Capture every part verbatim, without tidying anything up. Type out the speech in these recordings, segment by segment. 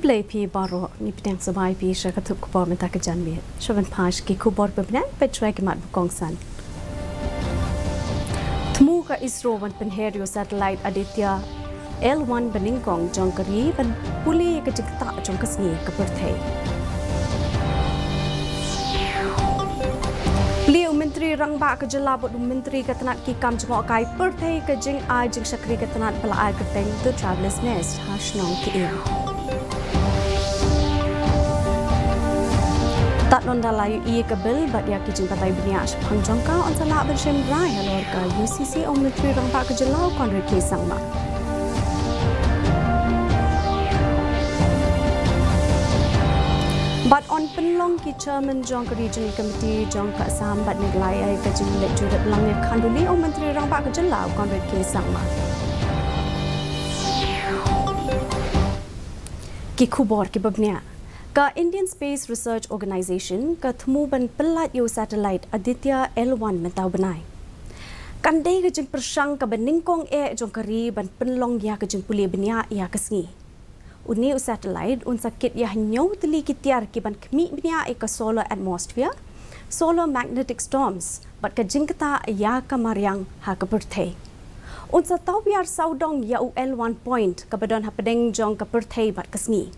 Khublei phi baroh, ngi pdiang sngewbha ïa phi sha ka tnat khubor mynta ka janmiet. Sha ban peit ki khubor ba bniah, peit shuwa ki mat ba kongsan. Thmu ka ISRO ban pynher ïa u satellite Aditya L one ba nyngkong jong ka ri ban pule ïa ka jingktah jong ka sngi ha ka pyrthei. Plie u Myntri Rangbah ka jylla bad u Myntri ka tnat ki kam jngohkai pyrthei ka jingai jingshakri ka tnat ba la ai kyrteng The Traveller's Nest ha shnong Kyiem. Tad ynda la ïohi ïa ka bill bad ïa ki jingbatai bniah shaphang jong ka, yn sa lah ban shim rai halor ka U C C, ong u Myntri Rangbah ka jylla u Conrad K Sangma. Bad yn pynlong ki chairman jong ka Regional Committee jong ka Assam bad Meghalaya ïa ka jingleit jurip lang ïa ka khanduli, ong u Myntri Rangbah ka jylla u Conrad K Sangma. Ki khubor kiba bniah. Ka Indian Space Research Organisation ka thmu ban pyllait ïa u satellite Aditya L one mynta u bnai. Kan dei ka jingpyrshang kaba nyngkong eh jong ka ri ban pynlong ïa ka jingpule bniah ïa ka sngi. Une u satellite un sa kit ïa hynñiew tylli ki tiar kiban khmih bniah ïa ka solar atmosphere, solar magnetic storms, bad ka jingktah ïa ka mariang ha ka pyrthei. Un sa tawiar sawdong ïa u L one point kaba don hapdeng jong ka pyrthei bad ka sngi.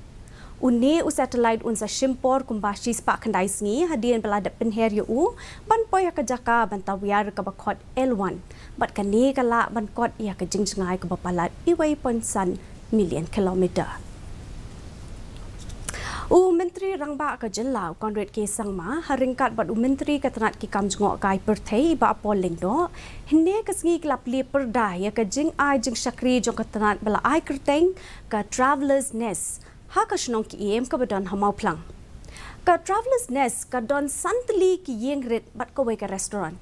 Une u satellite un sa shim por kumba shispah khyndai sngi hadien ba la dep pynher ïa u ban poi ha ka jaka ban tawiar kaba khot L one. Bad kane ka lah ban kot ïa ka jingjngai kaba palat uwei point san million kilometer. U Myntri Rangbah ka jylla u Conrad K Sangma ha ryngkat bad u Myntri ka tnat ki kam jngohkai pyrthei Bah Paul Lyngdoh, hynne ka sngi ki la plie pyrda ïa ka jingai jingshakri jong ka tnat ba la ai kyrteng ka Traveller's Nest ha ka shnong Kyiem kaba don ha Mawphlang. Ka Traveller's Nest ka don san tylli ki ïing rit bad kawei ka restaurant.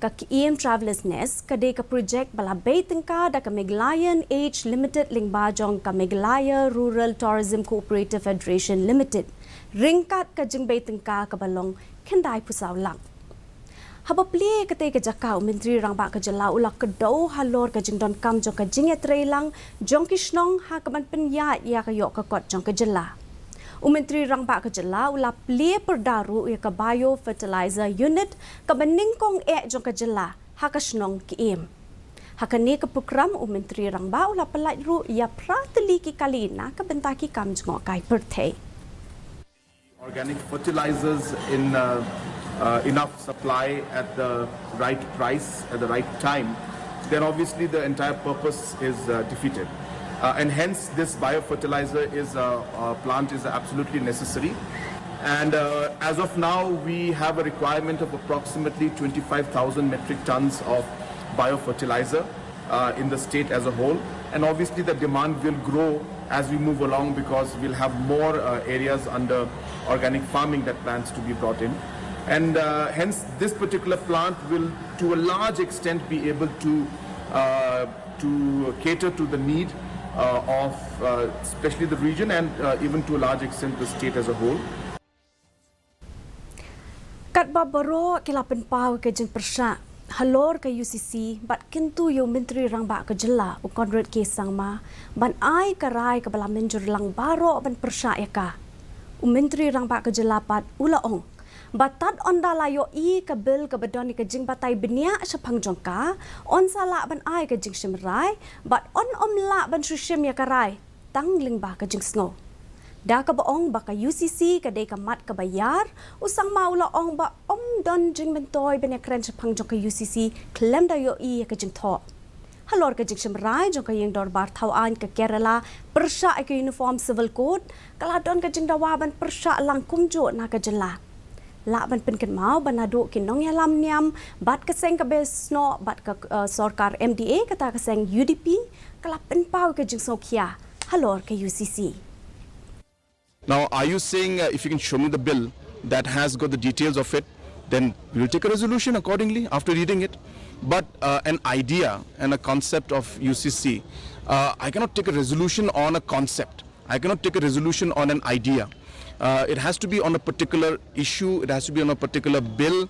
Ka Kyiem Traveller's Nest ka dei ka project ba la bei tyngka da ka Meghalayan Age Limited lyngba jong ka Meghalaya Rural Tourism Cooperative Federation Limited, ryngkat ka jingbei tyngka kaba long khyndai phew saw lak. Haba plie ïa katei ka jaka, u Myntri Rangbah ka jylla u la kdew halor ka jingdonkam jong ka jingïatreilang jong ki shnong ha kaban pynïaid ïa ka ïoh ka kot jong ka jylla. U Myntri Rangbah ka jylla u la plie pyrda ruh ïa ka Bio Fertilizer Unit kaba nyngkong eh jong ka jylla ha ka shnong Kyiem. Ha kane ka prokram u Myntri Rangbah u la pyllait ruh ïa phra tylli ki kali na ka bynta ki kam jngohkai pyrthei. Organic fertilizers in uh, uh, enough supply at the right price at the right time, then obviously the entire purpose is uh, defeated. Uh, and hence, this biofertilizer is uh, uh, plant is absolutely necessary. And uh, as of now, we have a requirement of approximately twenty-five thousand metric tons of biofertilizer uh, in the state as a whole. And obviously, the demand will grow as we move along because we'll have more uh, areas under organic farming that plans to be brought in. And uh, hence, this particular plant will, to a large extent, be able to uh, to cater to the need uh, of uh, especially the region and uh, even to a large extent the state as a whole. Katba baroh ki la pynpaw ka jingpyrshah halor ka U C C bad kyntu ïa u Myntri Rangbah ka jylla u Conrad K Sangma ban ai ka rai kaba la mynjur lang baroh ban pyrshah ïa ka. U Myntri Rangbah ka jylla pat u la ong ba tad ynda la ïohi ka bill kaba don ïa ka jingbatai bniah shaphang jong ka, yn sa lah ban ai ka jingshim rai bad yn ym lah ban shu shim ïa ka rai tang lyngba ka jingsngew. Da kaba ong ba ka U C C ka dei ka mat kaba ïar, u Sangma u la ong ba ym don jingmyntoi ban ïakren shaphang jong ka U C C khlem da ïohi ïa ka jingthoh. Halor ka jingshim rai jong ka ïing dorbar thaw aiñ ka Kerala pyrshah ïa ka Uniform Civil Code, ka la don ka jingdawa ban pyrshah lang kumjuh na ka jylla. Lah ban pynkynmaw ba naduh ki nongïalam niam bad ka seng ka Besnoh bad ka uh, sorkar M D A, kata ka seng U D P ka la pynpaw ka jingsngewkhia halor ka U C C. Now, are you saying uh, if you can show me the bill that has got the details of it, then we will take a resolution accordingly after reading it? But uh, an idea and a concept of U C C, uh, I cannot take a resolution on a concept. I cannot take a resolution on an idea. Uh, it has to be on a particular issue, it has to be on a particular bill.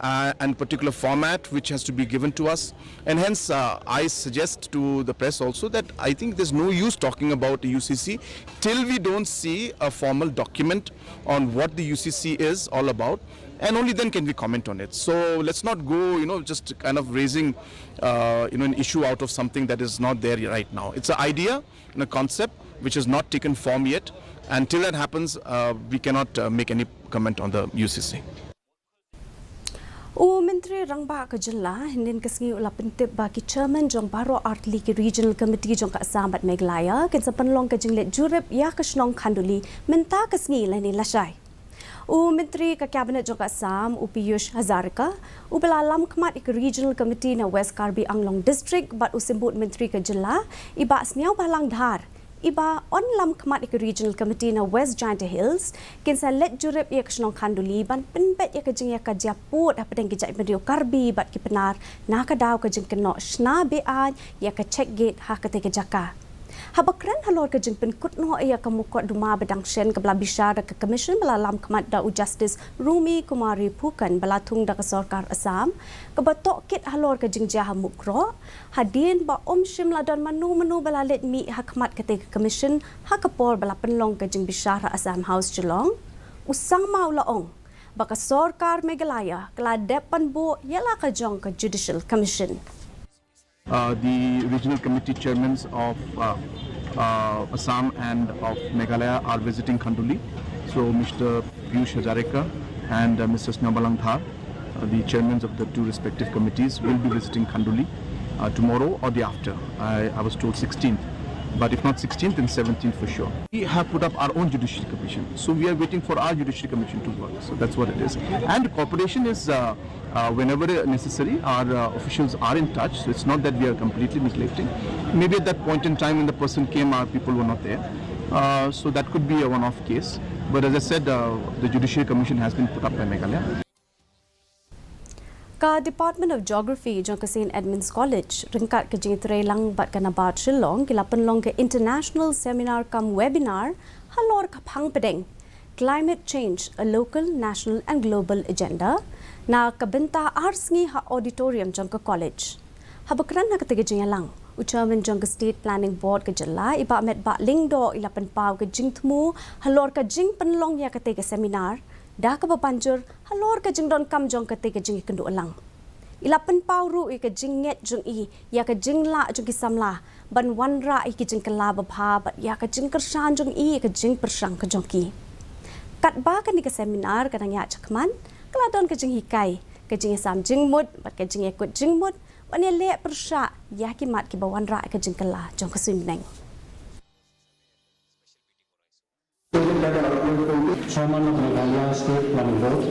uh, and particular format which has to be given to us. And hence, uh, I suggest to the press also that I think there's no use talking about U C C till we don't see a formal document on what the U C C is all about, and only then can we comment on it. So let's not go, you know, just kind of raising, uh, you know, an issue out of something that is not there right now. It's an idea and a concept which has not taken form yet. Until that happens, uh, we cannot, uh, make any comment on the U C C. U Myntri Rangbah ka jylla, hynnin ka sngi u la pyntip ba ki chairman jong baroh artylli ki regional committee jong ka Assam bad Meghalaya kin sa pynlong ka jingleit jurip ïa ka shnong Khanduli mynta ka sngi lane lashai. U Myntri ka Cabinet jong ka Assam, u Piyush Hazarika, uba la lam khmat ïa ka regional committee na West Karbi Anglong District bad u Symbud Myntri ka jylla, i Bah Sniawbhalang Dhar, iba yn lam khmat ïa ka regional committee na West Jaintia Hills, kin sa leit jurip ïa ka shnong Khanduli ban pynbeit ïa ka jingïakajia pud hapdeng ki jaitbynriew Karbi bad ki Pnar na ka daw ka jingkynnoh shna be-aiñ ïa ka check gate ha katei ka jaka. Haba kren halor ka jingpynkut noh ïa ka mukotduma ba dang shen kaba la bishar da ka Commission ba la lam khmat da u Justice Rumi Kumari Phukan ba la thung da ka Sorkar Assam, kaba tohkit halor ka jingjia ha Mukroh, hadien ba ym shym la don mano mano ba la leit mih ha khmat katei ka Commission ha ka por ba la pynlong ka jingbishar ha Assam House Shillong, u Sangma u la ong ba ka Sorkar Meghalaya ka la dep ban buh ïa la ka jong ka Judicial Commission. Uh, the regional committee chairmen of, uh, uh, Assam and of Meghalaya are visiting Khanduli. So Mister Piyush Hazarika and, uh, Mister Sniawbhalang Dhar, uh, the chairmen of the two respective committees, will be visiting Khanduli, uh, tomorrow or the after. I, I was told sixteenth, but if not sixteenth, then seventeenth for sure. We have put up our own judiciary commission, so we are waiting for our judiciary commission to work. So that's what it is. And cooperation is, uh, uh, whenever necessary, our, uh, officials are in touch. So it's not that we are completely neglecting. Maybe at that point in time when the person came, our people were not there. Uh, so that could be a one-off case. But as I said, uh, the Judiciary Commission has been put up by Meghalaya. Ka Department of Geography jong ka Saint Edmund's College ryngkat ka jingïatreilang bad ka NABARD Shillong ki la pynlong ka International Seminar cum Webinar halor ka phang pdeng Climate Change: A Local, National and Global Agenda na ka bynta ar sngi ha auditorium jong ka college. Haba kren ha katei ka jingïalang, u Chairman jong ka State Planning Board ka jylla, i Bah Metbah Lyngdoh, i la pynpaw ka jingthmu halor ka jingpynlong ïa katei ka seminar da kaba ban jur halor ka jingdonkam jong katei ka jingïakynduh lang. I la pynpaw ruh ïa ka jingngeit jong i ïa ka jinglah jong ki samla ban wanrah ïa ki jingkylla babha bad ïa ka jingkyrshan jong i ïa ka jingpyrshang ka jong ki. Katba kane ka seminar ka dang ïaid shakhmat, ka la don ka jinghikai, ka jingïasam jingmut bad ka jingïakut jingmut ban ïaleh pyrshah ïa ki mat kiba wanrah ïa ka jingkylla jong ka suiñbneng. Chairman of Meghalaya State Planning Board.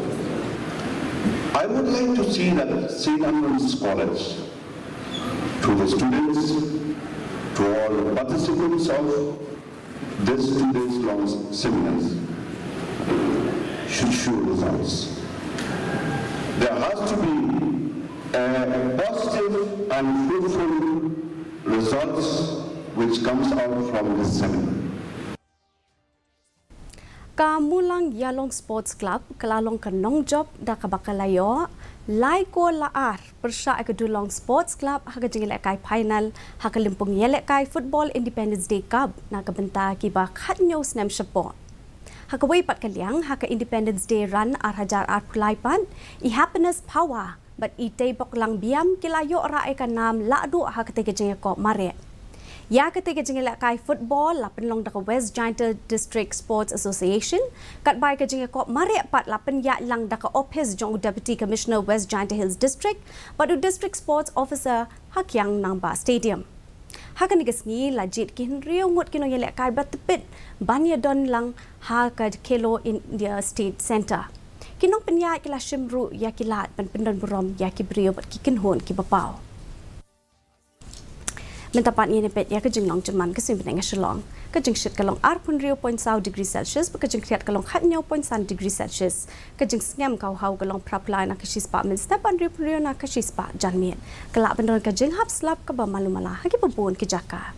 I would like to see that Saint Edmund's College, to the students, to all the participants of this two days long seminars, should show results. There has to be a positive and fruitful results which comes out from this seminar. Ka Mulang Ïalong Sports Club ka la long ka nongjop da kaba ka la ïoh lai kol la ar pyrshah ïa ka Dulong Sports Club ha ka jingïalehkai final ha ka lympung ïalehkai Football Independence Day Cup na ka bynta kiba khathynñiew snem shapoh. Ha kawei pat ka liang, ha ka Independence Day Run ar hajar arphew lai pat, i Happiness Phawa bad i Teiboklang Biam ki la ïoh rah ïa ka nam lahduh ha katei ka jingïakop mareh. Ïa katei ka jingïalehkai football la pynlong da ka West Jaintia District Sports Association, katba ïa ka jingïakop mareh pat la pynïaid lang da ka ophis jong u Deputy Commissioner West Jaintia Hills District bad u District Sports Officer ha Kiang Nangbah Stadium. Ha kane ka sngi la jied ki hynriew ngut ki nongïalehkai ba tbit ban ïadon lang ha ka Khelo India State Centre. Ki nongpynïaid ki la shim ruh ïa ki lad ban pyndon burom ïa ki briew bad ki kynhun kiba paw. Mynta pat ngin ïa peit ïa ka jinglong jingman ka suiñbneng ha Shillong. Ka jingshit ka long arphew hynriew point saw degree Celsius bad ka jingkhriat ka long khathynñiew point san degree Celsius. Ka jingsngem ka haw ka long phraphew lai na ka shispah mynstep bad hynriewphew hynriew na ka shispah janmiet. Ka lah ban don ka jinghap slap kaba malu mala ha kiba bun ki jaka.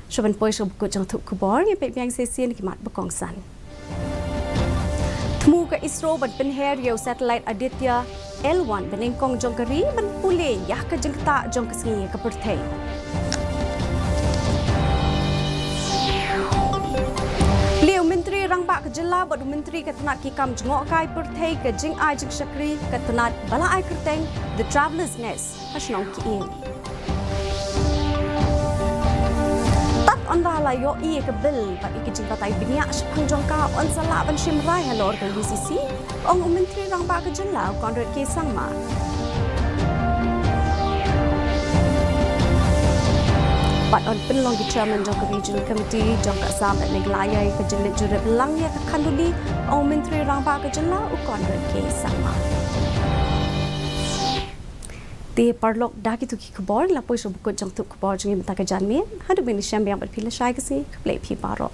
Shuwa ban poi sha ka bakut jong ka thup khubor, ngin peit biang shisien ki mat ba kongsan. Thmu ka ISRO ban pynher ïa u satellite Aditya L one banyngkong jong ka ri ban pule ïa ka jingktah jong ka sngi ïa ka pyrthei. Plie u Myntri Rangbah ka Jylla bad u Myntri ka tnat ki kam jngohkai pyrthei, ka jingai jingshakri, ka tnat ba la ai kyrteng The Traveller's Nest ha shnong Kyiem. Tad Unra la ïohi ïa ka bill bad ïa ki jingbatai bniah shaphang jong ka, un sa lah ban shim rai halor ka U C C, ong u Myntri Rangbah ka Jylla u Conrad K Sangma. Bad yn pynlong ki Chairman jong ka Regional Committee jong ka Assam bad Meghalaya ïa ka jingleit jurip lang ïa ka Khanduli, ong u Myntri Rangbah ka Jylla u Conrad K Sangma. Te paralok, da kito ki khubor la poi sha ba kut jong ka thup khubor jong ngi mynta ka janmiet. Haduh ban ïashem biang bad phi lashai ka sngi, khublei phi baroh.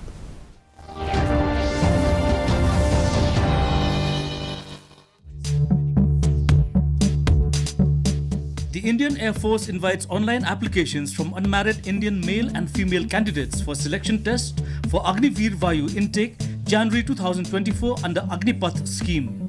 The Indian Air Force invites online applications from unmarried Indian male and female candidates for selection test for Agniveer Vayu intake, January two thousand twenty-four, under Agnipath scheme.